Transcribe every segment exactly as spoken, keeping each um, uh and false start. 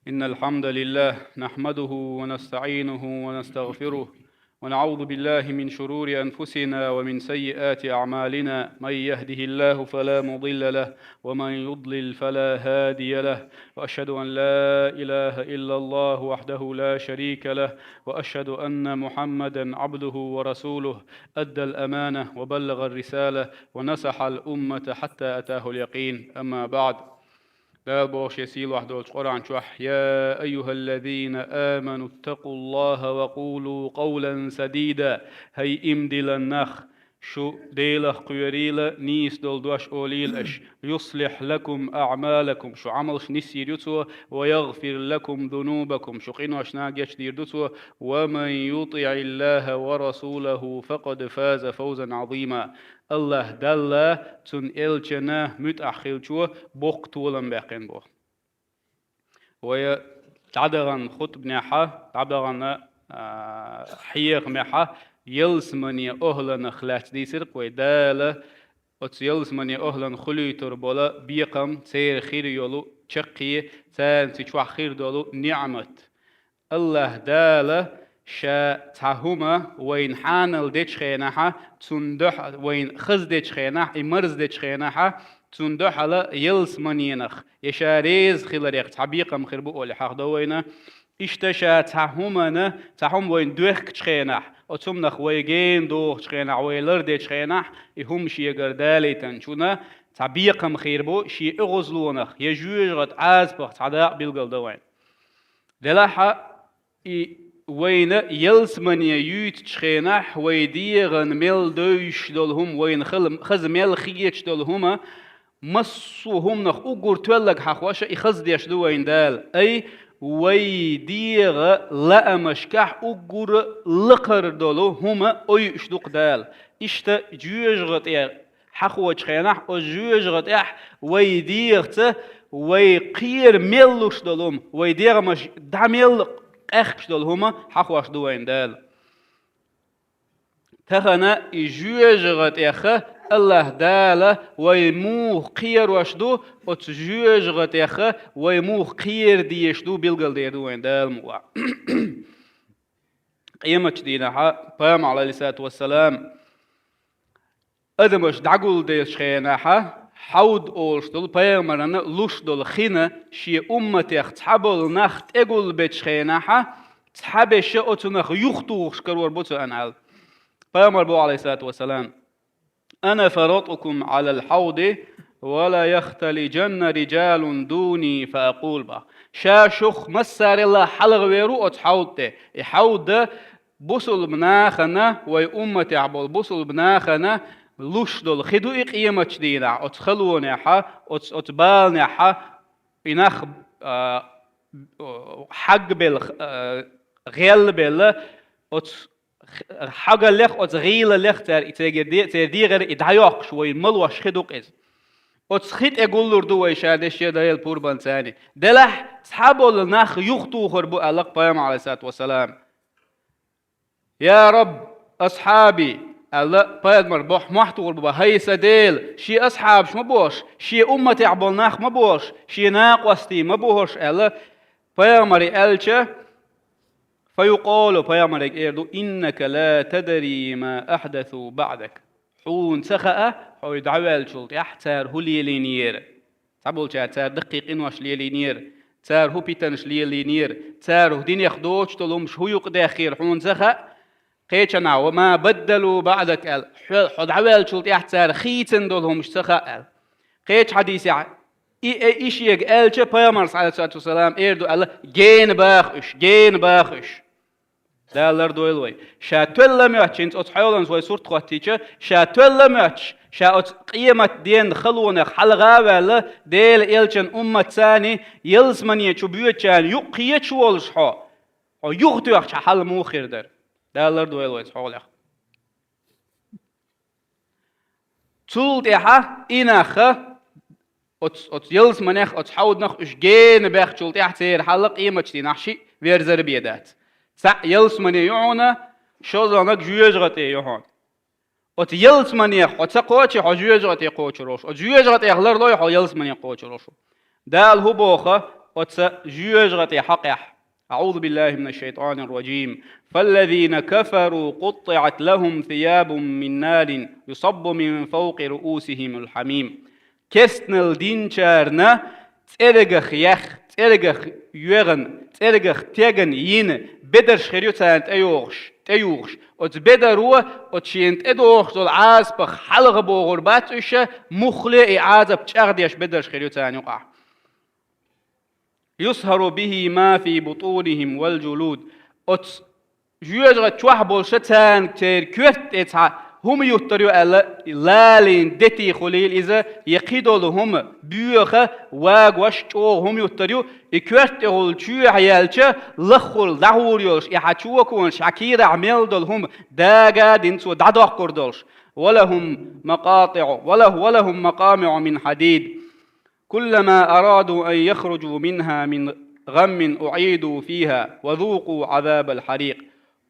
إن الحمد لله نحمده ونستعينه ونستغفره، ونعوذ بالله من شرور أنفسنا ومن سيئات أعمالنا. من يهده الله فلا مضل له، ومن يضلل فلا هادي له. وأشهد أن لا إله إلا الله وحده لا شريك له، وأشهد أن محمدا عبده ورسوله، أدى الأمانة وبلغ الرسالة ونصح الأمة حتى أتاه اليقين. أما بعد. Дала боху шен сийлахь долчу Къуръан чохь: «يا أيها الذين آمنوا اتقوا الله وقولوا قولا سديدا». ХӀай иман диллина нах, шу Делах кхоьрийла, нийса долу дош олийла аша. «يصلح لكم أعمالكم», шу Ӏамалш нисйийр ю Цо, «ويغفر لكم ذنوبكم», шу къиношна гечдийр ду Цо, «ومن يطع الله ورسوله فقد فاز فوزا عظيما». АллахӀ Далла, Цуьнан элчанна муьтӀахь хиллачо боккха толам баьккхина боху. Вай дӀадаханчу хутбанехь, дӀадаханчу, а, хьехамехь ялсамане охӀланах лаьцна дийцира-кх вай. Дала оцу ялсамане охӀлан хуьлуьйтур болу бекхам, церан хир йолу чаккхе, царна цу чохь хир долу ниӀмат. АллахӀ Дала Ша цхьа хӀума вайна хьанал дечу хенахь, цунна дуьхьа-, вайна хаза дечу хенахь, и марздечу хенахь, цунна дуьхьал ялсаманенах, я Ша реза хиларех цхьа бекхам хир бу олий хьахдо вайна. Иштта Ша цхьа хӀумана, цхьа хӀума вайна доьхкучу хенахь, оцу хӀуманах вай гена дохучу хенахь, вай лардечу хенахь, и хӀума Шегара далийтинчунна цхьа бекхам хир бу Шен оьгӀазлонах, я жоьжахатин Ӏазапах цхьа дакъа билгалдо вайна. Делахь а, и вайна ялсамане юьйцучу хенахь, вай дегӀана мел девзаш долу хӀума, вайна хала-, хаза мел хеташ долу хӀума, массо а хӀуманах уггар тоьлларг хьахош, и хаза деш ду вайна Дала. Ай, вай дегӀан лаамашкахь уггар лакхара долу хӀума ойуш ду-кх Дала. Иштта жоьжахати хьахочу хенахь, оцу жоьжахатехь вай дегӀаца, вай кхера мел луш долу хӀума, вай дегӀамаш дӀа мел къехкаш долу хӀума хьахош ду вайна Дала. Тахана и жоьжахатех АллахӀ Дала вай муха кхерош ду, оцу жоьжахатех вай муха кхера дезаш ду, билгалдер ду вайна Дала мукъа. Къематчу дийнахь Пайхамар, Ӏалайхиссалату вассалам, адамаш дӀагулделлачу хенахь, хьавд олуш долу пайхамарна луш долу хина шен умматех цхьаболу нах тӀегулбечу хенахь, цхьаберш оцунах юхатухуш карор бу цо аьлла. Пайхамар боху, Ӏалайхиссалату вассалам: «أنا فرطكم على الحوض ولا يختلجن رجال دوني فأقول», боху. Ша шух массарелла хьалхавер ву оцу хьавд тӀе. И хьавд бусулба нахана, вай умматехь болу бусулба нахана луш долу хи ду и къематчу дийнахь, оцу халонехь, оцу, оцу баланехь, и нах, а, хьагбелла, а, гӀелбелла, оцу х-, хьагаллех, оцу гӀийлаллех цара, и церан де-, церан дегӀера и дӀайоккхуш вай малош хи ду-кх иза. Оцу хи тӀе гуллур ду вай ша дешча Делан пурбанца. Делахь цхьаболу нах юхатухур бу аьлла-кх Пайхамар, Ӏалайхиссалату вассалам. «Я Рабб, асхьаби», аьлла, пайхамар боху, мохь тухур бу бан: «ХӀай сан Дела, шен асхьабаш ма бохуш, шен умматехь болу нах ма бохуш, шен накъостий ма бохуш», аьлла, пайхамаре аьлча, фа юкъолу, пайхамаре эр ду: «Иннака ла тадари ма ахьдасу баъдак». Хьуна ца хаьа, хьо дӀаваьллачул тӀаьхьа цара хӀун лелийнера. Цхьаболчара цара даккхий къинош лелийнера, цара хӀун питанаш лелийнера, цара хӀун динех доцуш долу хӀумаш хӀун юкъадаьхкера хьуна ца хаьа, кхечанхьа: «Ва ма баддалу баъдак», аьлла, хьо, хьо дӀаваьллачул тӀаьхьа цара хийцина долу хӀумаш ца хаьа аьлла. Кхечу хьадисехь, и, э, и шега аьлча, пайхамарс, Ӏалайхиссалату вассалам, эр ду аьлла: «Гена баха уьш, гена баха уьш». Дала лардойла вай. Ша тоьлла моьтту, хӀинца оцу хьоланца вай сурт хӀоттийча, ша тоьлла моьттуш, ша оцу къемат ден халонех хьалха а ваьлла, Делан элчан умматца ялсамане чу боьдучарна юккъе кхеташ волуш хьо, хьо юхатоьхча хьан хьал муха хир дара? Дала лардойла вай цу хьолах. Цул тӀаьхьа и нах оцу, оцу ялсаманех, оцу хьауднах уьш гена баьхначул тӀаьхьа церан хьал къематчу дийнахь шиъ верзар бен дац. Цхьаъ ялсамане ю хьуна, шолгӀаниг жоьжахати ю хьуна. Оцу ялсаманех хьо ца кхочий, хьо жоьжахати кхочур волуш ву. Оцу жоьжахатех ларлой, хьо ялсамане кхочур волуш ву. Дала хӀун боху? оцу жоьжагӀа тӀе хьокъехь. أعوذ بالله من الشيطان الرجيم. فالذين كفروا قطعت لهم ثياب من نار يصب من فوق رؤوسهم الحميم. Керстанал динчарна цӀергах ех, цӀергах йоьгӀна, цӀергах тегна йина бедарш хир ю царна тӀейогӀуш, тӀеюхуш. Оцу бедаро, оцу шена тӀедогӀуш долу Ӏазапах хьалха богӀур бац уьш, муххале и Ӏазап чӀагӀдеш бедарш хир ю царна юкъахь. يصهر به ما في بطونهم والجلود. Оцу жоьжагӀа чохь болуша царна церан коьрта тӀе цхьа хӀума юттур ю аьлла, лалийна дети хуьлийла иза, я кхидолу хӀума, боьха, вагош, чӀогӀа хӀума юттур ю, и коьрта тӀехула чоьхьа яьлча, лаххула дӀагӀур йолуш, и хьан чоконаш, хьан кийрахь мел долу хӀума дага а дина цо дӀадоккхур долуш. ولهم مقاطع، وله-، ولهم مقامع من حديد. كلما أرادوا أن يخرجوا منها من غم أعيدوا فيها وذوقوا عذاب الحريق.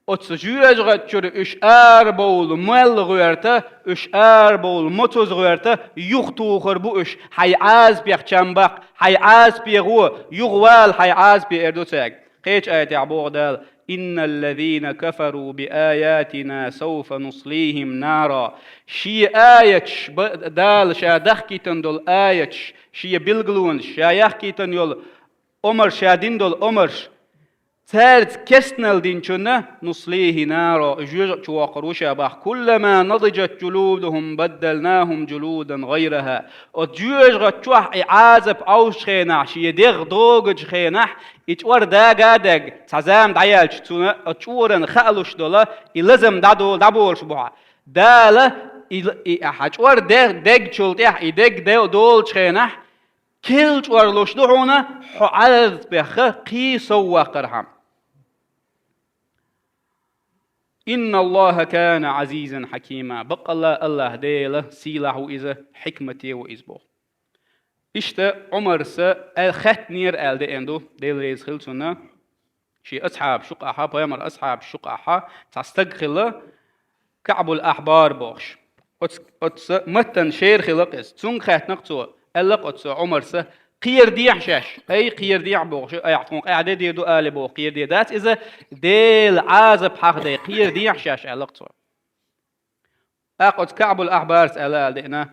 Оцу жоьжагӀа чуьра уьш арабовла мел гӀоьрта, уьш арабовла моцаза гӀоьрта, юхатухур бу уьш, хьайн Ӏазапех чам баккха, хьайн Ӏазапе гӀо, юхавала хьайн Ӏазапе эр ду цаьрга. Кхечу аятехь боху Дала: إن الذين كفروا بآياتنا سوف نصليهم نارا. Шен аяташ, ба-, Дала ша дахкийтина долу аяташ, шен билгалонаш, ша яхкийтина йолу омарш, ша дина долу омарш, цаьрца керстанал динчунна نصليه نارا, и жоьжагӀа чу воккхур ву ша боху. كلما نضجت جلودهم بدلناهم جلودا غيرها. Оцу жоьжагӀа чохь и Ӏазап Ӏовшучу хенахь, шен дегӀ догучу хенахь, и чӀор дага а даьгна, цхьа зама дӀаяьлча, цунна оцу чӀоран хаалуш долу и лазам дӀадо-, дӀаболуш бу хьан. Дала и, и хьан чӀор де-, дегчул тӀаьхьа, и дег де-, долучу хенахь, керла чӀор луш ду хьуна, хьо Ӏазапех кхин сов ваккхархьама. إن الله كان عزيزا حكيما. Баккъалла АллахӀ Дела сийлахь ву иза, хьикмате ву иза боху. Иштта Ӏумарса аьл-, хаьттинера аьлла деана ду, Дела реза хила цунна, шен асхьабаш юкъахьа, пайхамар асхьабаш юкъахьа цхьа стаг хилла, КаӀбул Ахьбар бохуш. Оц-, оцу маттан шера хилла иза. Цуьнга хаьттина-кх цо, аьлла-кх оцу Ӏумарса: «Кхерадехьа шаьш, ай, кхерадехьа», бохуш, «Айхьа тхуна къаьхьа де дийр ду», алий боху, кхераде дац иза, «Делан Ӏазап хьахаде, кхерадехьа шаьш», аьлла-кх цо. ТӀаккха оцу КаӀбул Ахьбарца аьлла аьлла деана: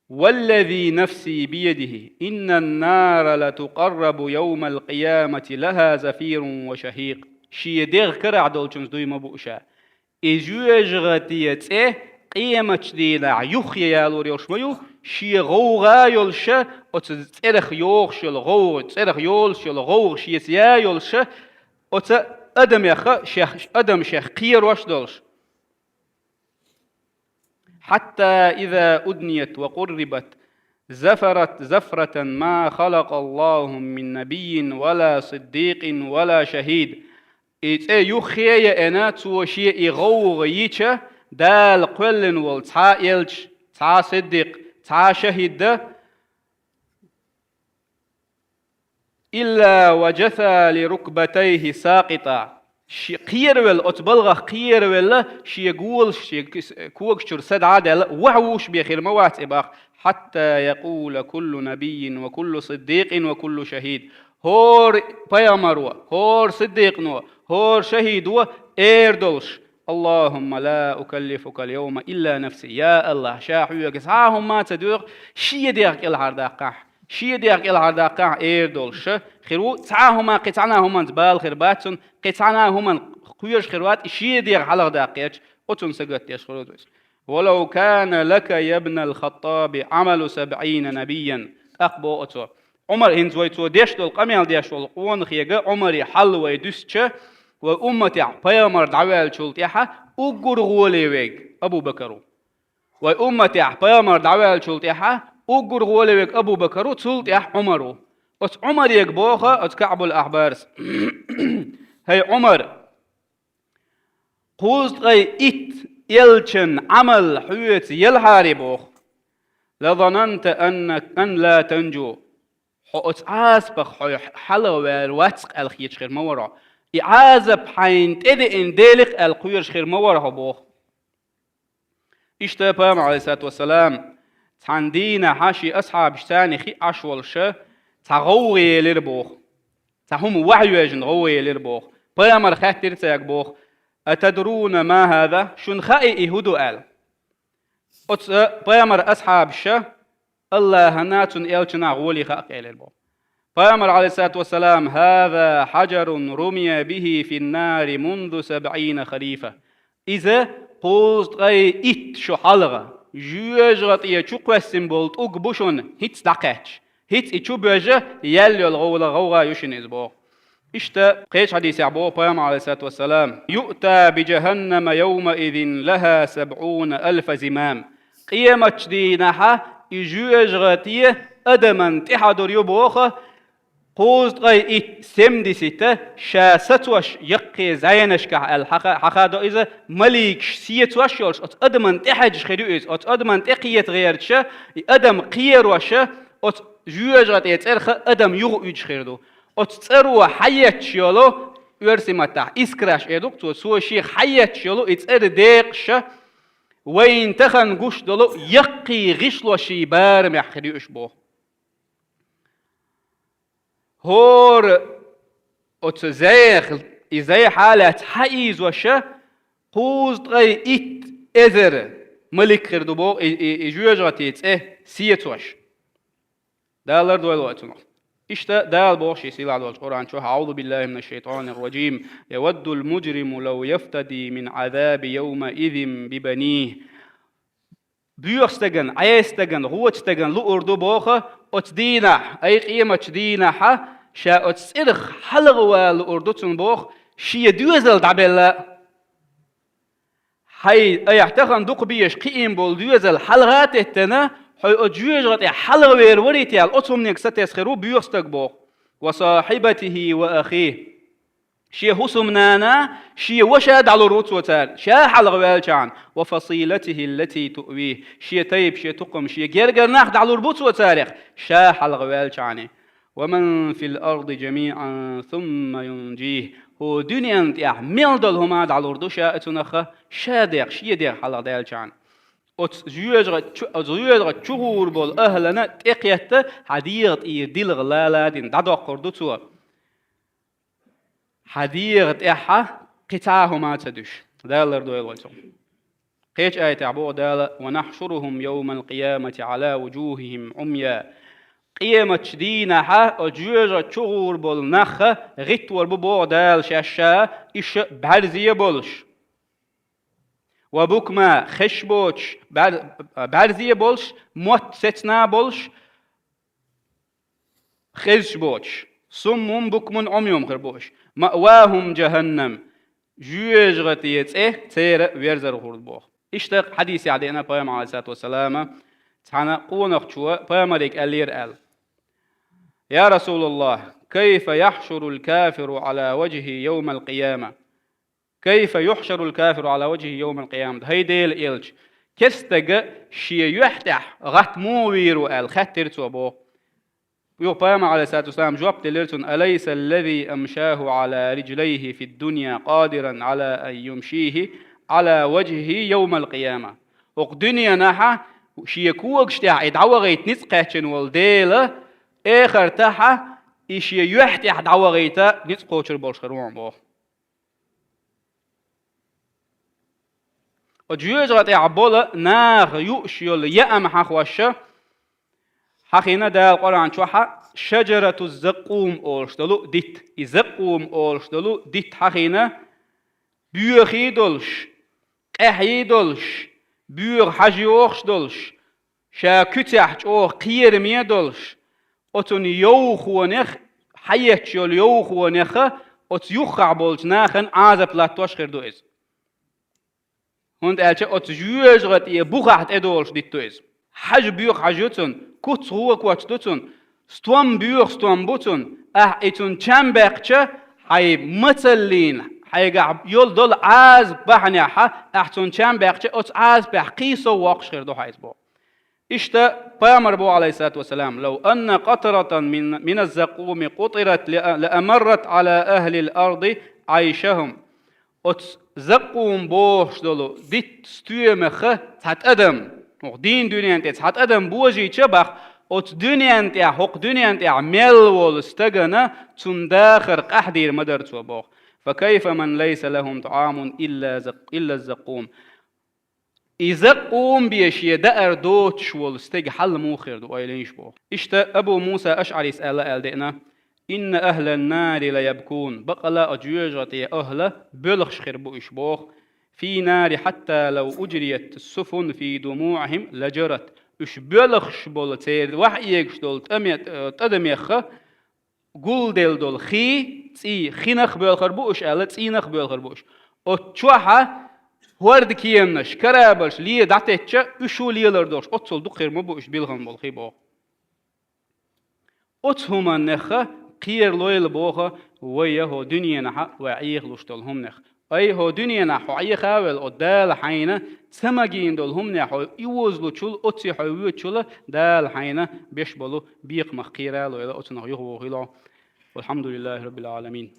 «والذي نفسي بيده إن النار لتقرب يوم القيامة لها زفير وشهيق». Шен дегӀ карахь долчунца дуй ма буу ша. И жоьжахатин цӀе къематчу дийнахь юххе ялор йолуш ма ю, шен гӀовгӀа йолуша, оцу цӀерах йогӀуш йолу гӀовгӀа, цӀерах йолуш йолу гӀовгӀа шеца я йолуша, оцу адамеха шех, адам шех кхерош долуш. حتى إذا أدنيت وقربت زفرت زفرة ما خلق الله من نبي ولا صديق ولا شهيد. И цӀе юххе яьана, цо шен и гӀовгӀа йича, Дала кхоьллина волу цхьа а элча, цхьа а сиддикъ, цхьа а шахӀид дан, «إلا وجثى لركبتيه ساقطا». Ши-, кхеравелла, оцу балхах кхеравелла, шен голаш, шен кис-, когаш чуьра са дӀа а даьлла, ваха вуш бен хир ма вац и боху: «حتى يقول كل نبي وكل صديق وكل شهيد». ХӀора пайхамаро, хӀора сиддикъано, хӀора шахӀидо эр долуш: «اللهم لا أكلفك اليوم إلا نفسي». Я АллахӀ, ша хьоьга цхьа а хӀума ца доьху, шен дегӀ кӀелхьардаккхахь. Шен дегӀ кӀелхьардаккхахь эр долуш хир ву, цхьа а хӀума, кхин цхьана а хӀуманца бала хир бац цунна, кхин цхьана а хӀуманна кхоьруш хир вац, и шен дегӀ хьалхадаккхийча, оцунна сагатдеш хир ву иза. «ولو كان لك يا ابن الخطاب عمل سبعين نبيا». ТӀаккха боху оцо: Ӏумар, хӀинца вай цо деш долу, къамел деш волу къонахега Ӏумаре хьал вай дуьстича, вай умматехь пайхамар дӀаваьллачул тӀаьхьа уггар гӀоле верг Абу-Бакар ву. Вай умматехь пайхамар дӀаваьллачул тӀаьхьа уггар гӀоле верг Абу-Бакар ву, цул тӀаьхьа Ӏумар ву. Оцу Ӏумарега боху оцу КаӀбул Ахьбарс: «ХӀай Ӏумар, кхузткъе итт элчан Ӏамал хьоьца елахьара, боху, لظننت أنك أن لا تنجو. Хьо оцу Ӏазапах хьо хьалхавер вац-кх аьлла хеташ хир ма вара хьо. И Ӏазап хьайна тӀедеана Делах аьлла кхоьруш хир ма вара хьо», боху. Иштта пайхамар, Ӏалайхиссалату вассалам, цхьана дийнахьа шен асхьабашца хи Ӏаш волуша, цхьа гӀовгӀа елира боху. Цхьа хӀума ваха йоьжна гӀовгӀа елира боху. Пайхамар хаьттира цаьрга боху: «Атадруна ма хӀаза?» Шуна хаьий и хӀун ду аьлла? Оцу пайхамар асхьабаша Аллахьана, цуьнан элчанна гӀоле хаьа элира боху. Пайхамар, Ӏалайхиссалату вассалам: «ХӀаза хьаджарун румия бихи финнари мунзу сабъина халифа». Иза кхузткъе итт шо хьалха жоьжахати чу кхоьссина болу тӀулг бу шуна, хӀинца дӀакхаьчча. ХӀинца и чу боьжна яьлла йолу гӀовла гӀовгӀа ю шуна иза боху. Иштта кхечу хьадисехь боху пайхамар, Ӏалайхиссалату вассалам: «Юъта би жаханнама йовмаизин лаха сабъуна алфа зимам». Къематчу дийнахьа и жоьжахати адаман тӀе хьадур ю боху, кхузткъе итт, семьдесят, ша сацош яккхий зӀенашкахь аьлла хьаха-, хьахадо иза, маликаш сецош йолуш, оцу адаман тӀе хьаьжжаш хир ю иза, оцу адаман тӀе кхета гӀерташ, и адам кхерош, оцу жоьжахатин цӀерах адам юха уьдуш хир ду. Оцу цӀаро хьаетташ йолу, оьрсийн маттахь искраш эр ду-кх цо, цо шех хьаетташ йолу и цӀеран декъаш, вайна тахана гуш долу яккхий гӀишлошийн барамехь хир ю уьш боху. ХӀора оцу зӀех, и зӀе хьалаьцна хьаийзош кхузткъе итт эзар малик хир ду боху, и, и, и жоьжахатин цӀе сецош. Дала лардойла вай цунах. Иштта Дала боху шен сийлахь долчу Къуръан чохь: «АӀузу биллахи минаш шайтанир ражим. Яваддул мужриму лав яфтади мин Ӏазаби йовмаизин бибаних». Боьха стагана, Ӏеса стагана, гӀочу стагана луур ду боху оцу дийнахь, ай къематчу дийнахьа, ша оцу цӀерах хьалха вала луур ду цунна боху, шен доьзал дӀабелла. Хьайн, айхьа тахана дукха безаш кхиийна болу доьзал хьалха а теттина, хьо оцу жоьжахати тӀе хьалха вер варий те аьлла, оцу хӀуманиг сатесна хир ву боьха стаг боху. «Ва сахьибатихи ва ахих». Шен хӀусамнана, шен ваша дӀалур ву цо цара, ша хьалха ваьллачхьана, «ва фасилатихи ллати туъвих». Шен тайпа, шен тукхам, шен гергара нах дӀалур бу цо царах, ша хьалха ваьллачхьана. «Ва ман фил арди жамиъан сумма юнжих». ХӀокху дуьненна тӀехь мел долу хӀума дӀалур ду ша а цунах, ша дегӀ, шен дегӀ хьалха даьллачхьана. Оцу жоьжахати чу, оцу жоьжахати чу гӀур болу ахӀлана тӀекхетта, хьан дегӀа тӀера дилха лала дина дӀадоккхур ду цо. Хьан дегӀа тӀехь кхин цхьа а хӀума ца дуьсуш. Дала лардойла вай цунах. Кхечу аятехь боху Дала: «Ва нахьшурухум йовмал къиямати Ӏала вужухихим Ӏумя». Къематчу дийнахьа оцу жоьжахати чу гӀур болу нах гӀиттор бу боху Дала шаьш ша, иша бӀаьрзе болуш. «Ва букма», хезаш боцуш, бӀаьр-, бӀаьрзе болуш, мотт сецна болуш, хезаш боцуш. «Суммун букмун Ӏумюн» хир бу уьш. «Маъвахум жаханнам». Жоьжахати цӀе церан верзар хир ду боху. Иштта хьадисехь деана пайхамар, Ӏалайхиссалату вассалама, цхьана къонахчо пайхамарига аьллера аьлла: «Я Расулаллах, кайфа яхьшурул кафиру Ӏала важхихи йовмал къияма?» «Кайфа юхьшарул кафиру Ӏала важхихи йовмал къиямати?» ХӀай Делан элча, керста стаг шен юьхь тӀехь гӀатта муха вийр ву аьлла, хаьттира цо боху. Юха пайхамар, Ӏалайхиссалату вассалам, жоп делира цунна: «Алайса ллази амшаху Ӏала рижлайхи фид дунья къадиран Ӏала ан юмшийхи Ӏала важхихи йовмал къияма?» ХӀокху дуьненахьа шен когаш тӀехь и дӀавахийта ницкъ кхаьчна волу Дела, эхартахьа и шен юьхь тӀехь дӀавахийта ницкъ кхочур болуш хир ву боху. Оцу жоьжахати тӀехь болу наха юуш йолу яам хьахош, хьахийна Дала Къуръан чохьа шаджарату закъум олуш долу дит. И закъум олуш долу дит хьахийна, боьхий долуш, къаьхьий долуш, боьха хьажа йохуш долуш, ша куьцехь чӀогӀа кхераме долуш, оцунна йовхонех, хьаетташ йолу йовхонеха оцу юххехь болчу нахана Ӏазап латтош хир ду иза. ХӀунда аьлча оцу жоьжахати бухахь тӀедолуш дитт ду иза. Хьажа боьха хьажа ю цунна, куц гӀо коч ду цунна, стом боьха стом бу цунна. Ахь и цунна чам баьккхича, хьайн мацаллина, хьайгахь йолу долу Ӏазап бахьанехьа, ахь цунна чам баьккхича, оцу Ӏазапехь кхийсо воккхуш хир ду хьайца боху. Иштта пайхамар боху, Ӏалайхиссалату вассалам: «Лав анна къатратан мин, мина ззакъуми къутират ла, ла амаррат Ӏала ахлил арди Ӏайшахум». Оцу закъум бохуш долу дитт стоьмаха цхьа тӀадам, хӀокху дийнан дуьнен тӀе цхьа тӀадам божийча бах, Оцу дуьнен тӀехь, хӀокху дуьнен тӀехь мел волу стагана цунна дахар къаьхьа дийр ма дара цо боху. فكيف من ليس لهم طعام إلا زق-، إلا الزقوم. И закъум бен шен даар доцуш волу стеган хьал муха хир ду, ойла йийша боху. Иштта Абу Муса АшӀарис аьлла аьлла деана: إن أهل النار ليبكون. Бакъала а жоьжахатин ахӀла боьлхуш хир бу уьш боху. في النار حتى لو أجريت السفن في دموعهم لجرت. Уьш боьлхуш болу, церан ваьхьа эгаш долу тӀаме-, тӀадамехха гулделла долу хи, цӀий, хинах боьлхур бу уьш аьлла, цӀийнах боьлхур бу уьш. Оцу чохь хӀордан кеманаш, корабльш ле дӀатеттча, уьш а лелар долуш, оццул дукха хир ма бу уьш билхина болу хи боху. Оцу хӀуманнеха кхералойла боху вай хӀокху дуьненахь вай Ӏехалуш долу хӀуманех. Ай, хӀокху дуьненахь хьо Ӏеха а велла, оцу Дала хьайна ца магийна долу хӀуманех хьо озалучул, оццул хьо воьдучул Дала хьайна беш болу бекхамах кхералойла, оцунах юхавохийла. والحمد لله رب العالمين.